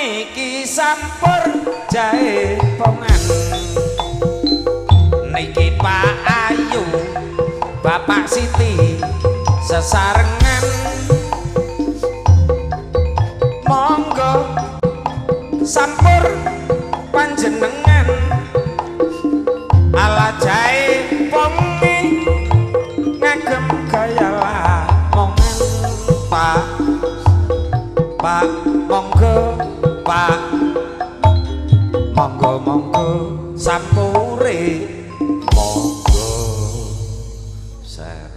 Niki sampur jaipongan, niki Pak Ayu Bapak Siti sesarengan. Monggo sampur panjenengan, ala jaiponge ngagem gaya Lamongan. Pak, Pak monggo, Pak monggo, monggo sampure monggo. Ser.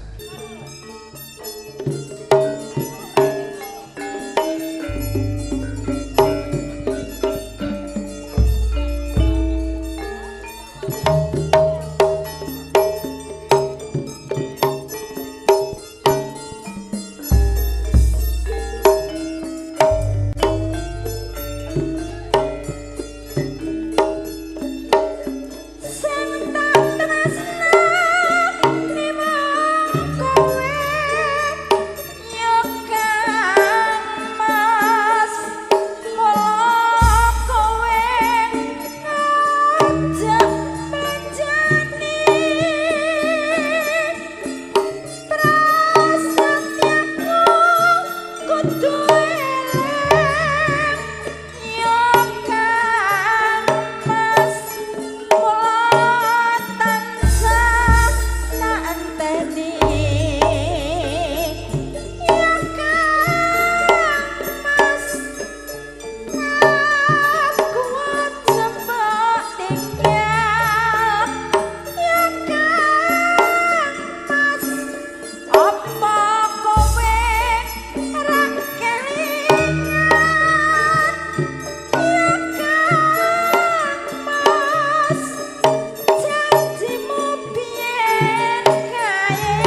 Sing tak tresnani mung kowe ya Kang Mas, mula kowe aja belanjani prasetyaku kudu eling ya Kang Mas, mula tansah tak enteni ya Kang Mas, aku aja mbok tinggal ya Kang Mas, apa kowe ra kelingan ya Kang Mas, janjimu biyen kae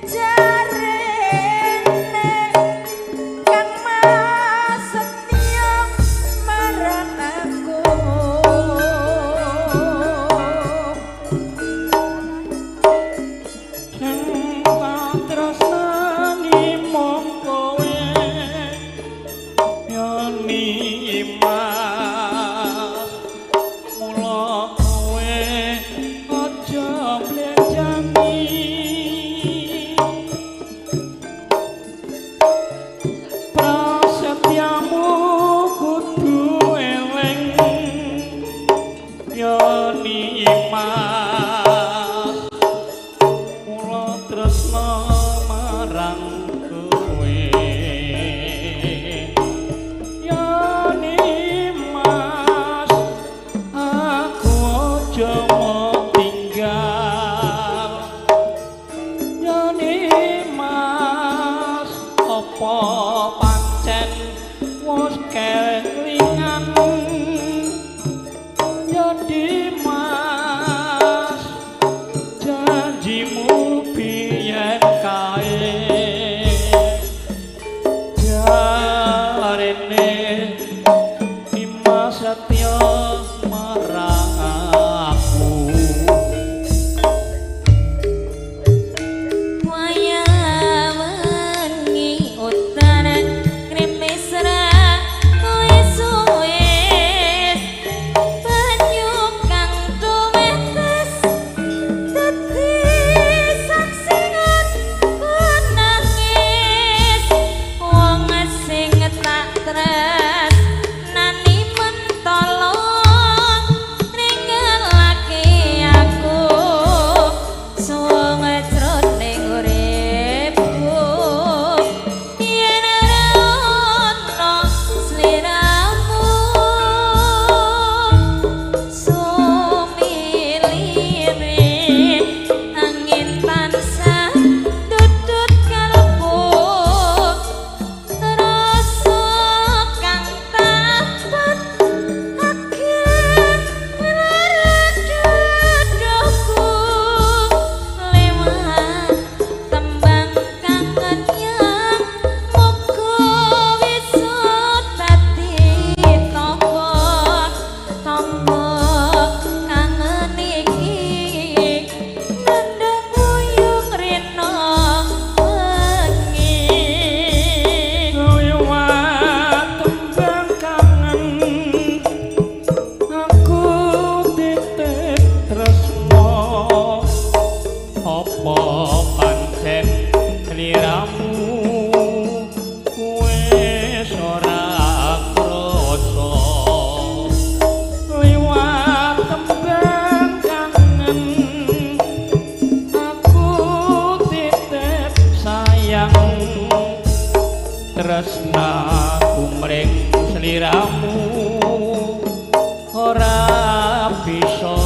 jarene Kang Mas setya marang aku. Sing tak tresnani mung kowe ya Nimas, mula kowe aja blenjani prasetyamu kudu eling ya Nimas, mula tresna marang kowe ya Nimas, aku aja mau tinggal ya Nimas, apa pancen wis kelingan ya Dimas, janjimu biyen kae jarene Dimas setya marang aku. Wayah wengi udan grimis ra iso. wis ora krasa liwat tembang kangen aku titip sayang tresnaku mring sliramu ora bisa.